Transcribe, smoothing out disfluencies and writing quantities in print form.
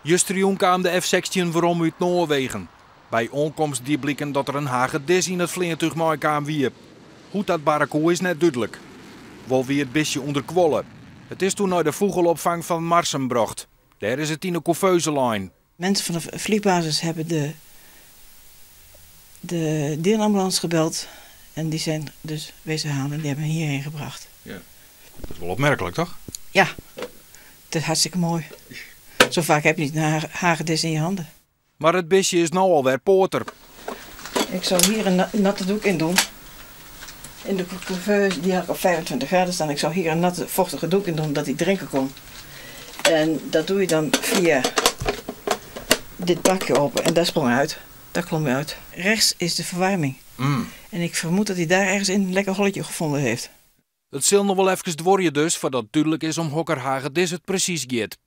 Justerjûn kaam de F-16 werom út Noarwegen. By oankomst die bliken dat der in hagedis yn it fleantúch meikaam wie. Hoe't dat barre koe is net dúdlik. Wol wie it bistje ûnderkuolle. It is doe nei de fûgelopfang fan Marsum brocht. Dêr is it yn 'e kûveuze lein. Mensen van de vliegbasis hebben de, de dierenambulance gebeld. En die zijn dus wezen halen en die hebben hem hierheen gebracht. Ja. Dat is wol opmerklik, toch? Ja, het is hartstikke mooi. Zo vaak heb je niet een hagedis in je handen. Mar it bistje is no alwer poater. Ik zou hier een natte doek in doen. In de couveuse, die had ik op 25 graden staan. Ik zou hier een natte, vochtige doek in doen, dat hij drinken kon. En dat doe je dan via dit bakje open. En daar sprong hij uit. Daar klom hij uit. Rechts is de verwarming. En ik vermoed dat hij daar ergens in een lekker holletje gevonden heeft. It sil noch wol efkes duorje dus foardat dúdlik is om hokker hagedis it presys giet.